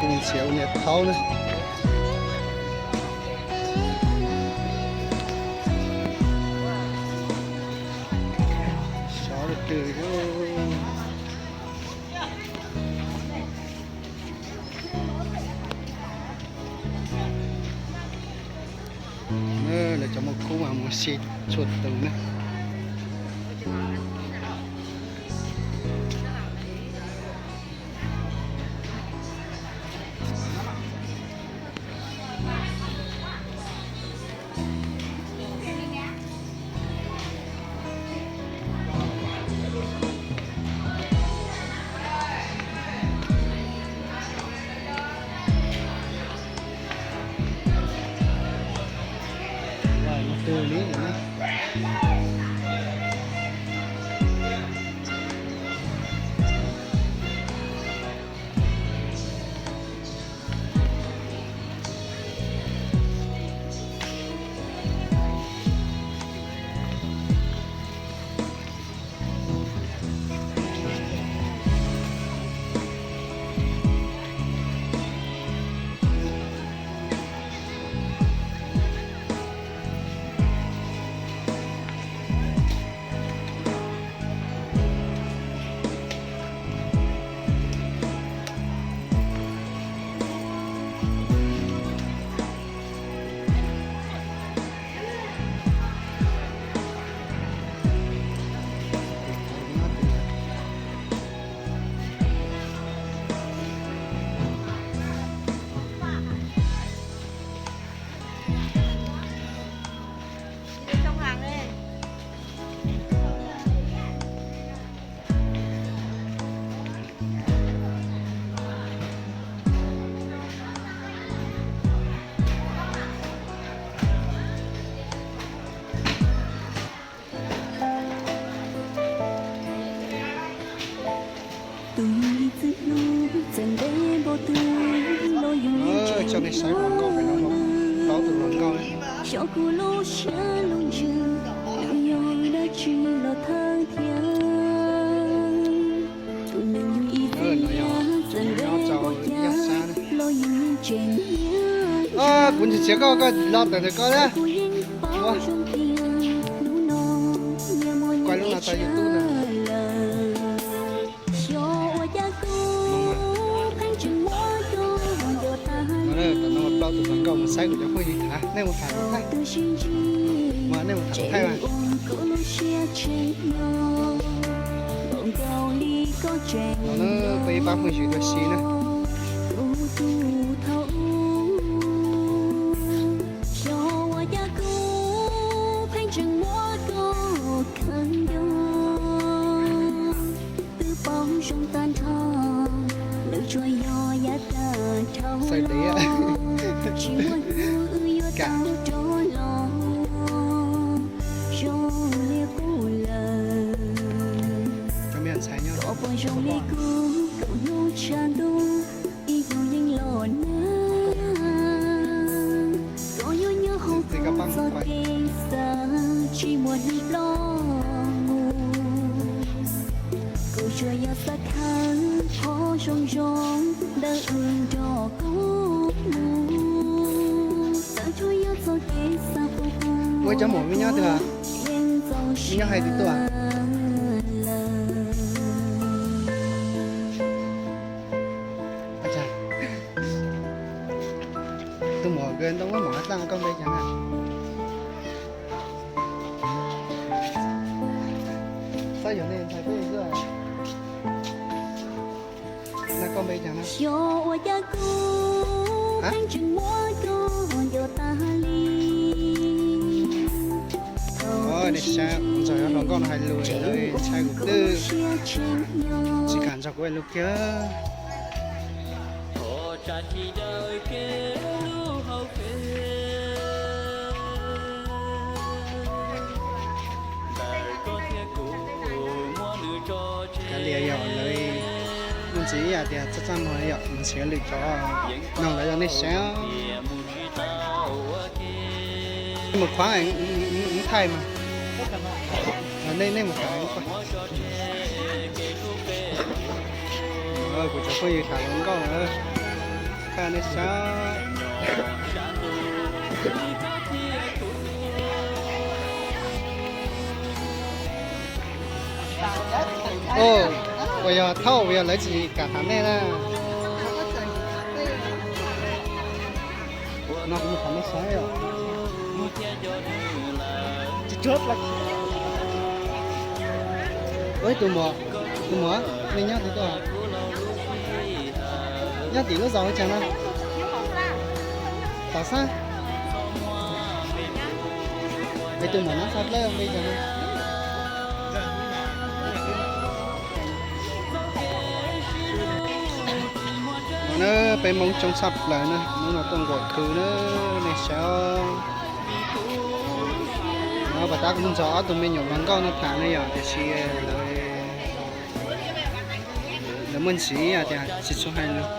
Kuv mus ntxias ua niam thaub na. Sov twg. Lawv cov muaj khub mas mus si txhua tus na. Tus ib txwm hlub txawm ntev npaum twg los yus yeej tseem nyob. Plaub tus hluas nkauj, xyov kuv lub siab lub ntsws nws yog dab tsi los thawj thiab. Tus neeg yus ib txwm nyiam txawm ntev npaum cas los yus yeej tseem nyob. Kuv tsis txiav koj, koj los tawm ntawm koj na. Kuv yeej paub zoo tias hnub no nyias muaj nyias kev tshaj lawm. Xyov ua cas kuv pheej tseem muab koj nco tag li. Plaub tus hluas nkauj mus saib kuv cov phooj ywg tham, nej mus tham thaum twg? Nej mus tham thaum twg? Kuv lub siab tseem nyob nkaus li koj tseem nyob, peb ib pab phooj ywg dua si na. Kuv tus thaum ub, xyov ua cas kuv pheej tseem muab koj khaws nco. Twb paub zoo tag nrho, nws tsuas yog yav tag dhau los, tsis muaj hnub wb yuav tau rov los zoo li qub lawm. Koj puas zoo li kuv, kaum hnub tshav ntuj ib hnub yeej los nag. Koj yuav nyob hauv kuv txoj kev xav tsis muaj hnub ploj mus. Kuv tsuas yog xav khawb qhov zoo zoo ntawm wb nrog koj mus. Txawm tsuas yog txoj kev xav qub qub, ua cov muam me nyob twg, me nyob hais twg tuaj? Tus muam nkawd ntoo muab mov daj, koj npe cas na? Xav yuav nej ntxhais peb xwb. Na koj npe cas na? Xyov ua cas kuv pheej tseem muab koj nco tag li. Nej saib, ntxawm hluas nkauj no hais lus ntshai kuv twb tsis kam nrog kuv ua lus kiag. Kav liam yom, lawv muaj ntxiv ib yam tias txaj txaj muag yom, mus nrhiav lwm cov no lawv yog nej saib. Mus qhuav, nej mus tham. Kuv cov phooj ywg tham hluas nkauj na, kaj nej saib. Ua yog thaum uas yog lawv tsis kam tham nej na. No kuv mus tham nej saib os. Tus muam, tus muam, nej nyob tim twg? Nyob tim lub zos ua cas no? Tom Xab. Es tus muam nab txha plawb npe cas no? No na, peb Hmoob coob tshaj plaws na, hnub no tuaj nquam khw na, nej saib. No pas tab kuv mus nrog ob tug me nyuam hluas nkauj no tham ne yom, tiam sis lawv muaj ntsis tias tsis tshua hais lus.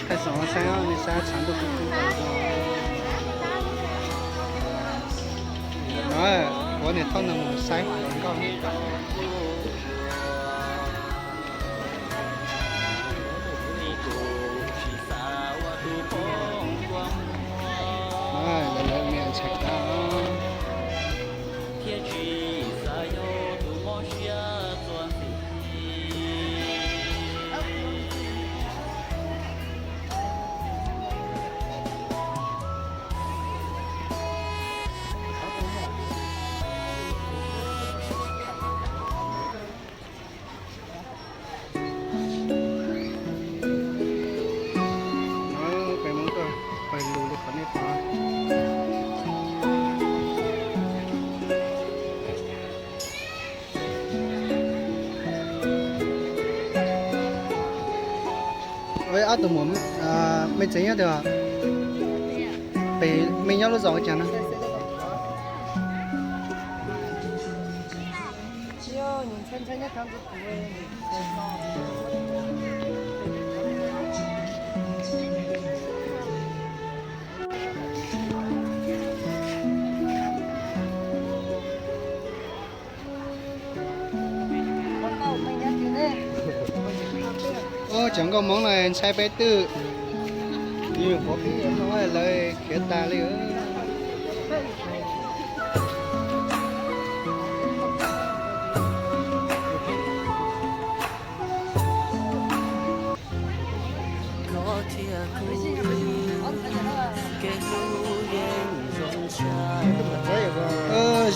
Hais xov saib, nej saib tshav ntuj kub kub. No, ua niam thauj no mus saib hluas nkauj. Lawv me ntshai qab. Peb Hmoob tuaj pawg lug li qhov nej pom. Ob tug muam, mej tsev nyob twg? Pem mej nyob lub zos ua cas no? Ub, cov nkauj Hmoob no ntshai peb twb, yus qhuav pib no lawv khiav tas li.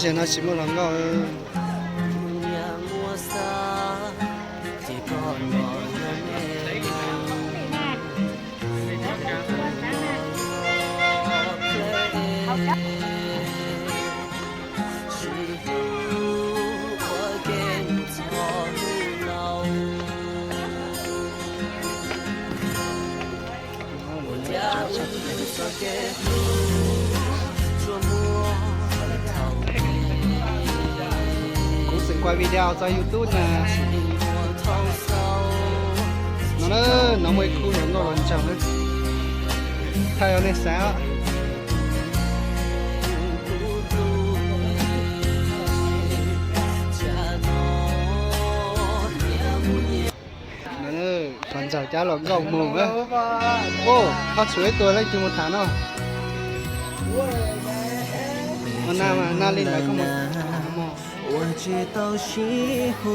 Zaum no tsis muaj hluas nkauj. Kuv tseem quay video tso YouTube na. No na, no muaj ib khub hluas nkauj los ntsaum na, thaij rau nej saib. Qhov ntsaum cab hluas nkauj mus. Ub, ho tshuav ib tug leej twg mus tham no. Ua na, na li ntawd koj mus tham mog. Ua tsis tau sib hu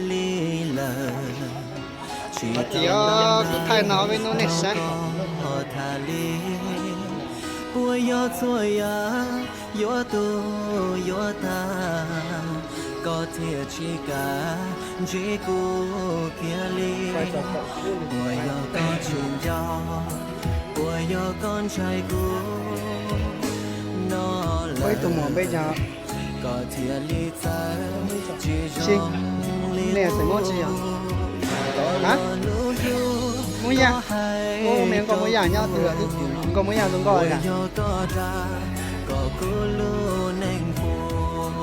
li lawm, tsis tau tias kuv thaij no peb hnub nej saib tham li. Puas yog txhua yam yuav tu yuav tas, koj thiaj tsis kam ntsib kuv kiag li? Puas yog koj tsis nco, puas yog koj ntshai kuv no lawm? Koj thiaj li txawv tsis zoo li kuv. Hab, Hmoob Yaj, ub, me nkauj Hmoob Yaj nyob twg? Nkauj Hmoob Yaj zoo nkauj li cas? Koj kuv lub neej puas,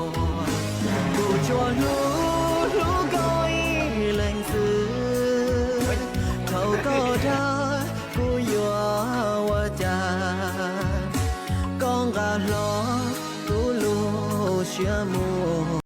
kuv tsuas hlub hlub koj ib leeg xwb. Yog kuv yuav ua cas, koj nqa hlo kuv lub siab mus.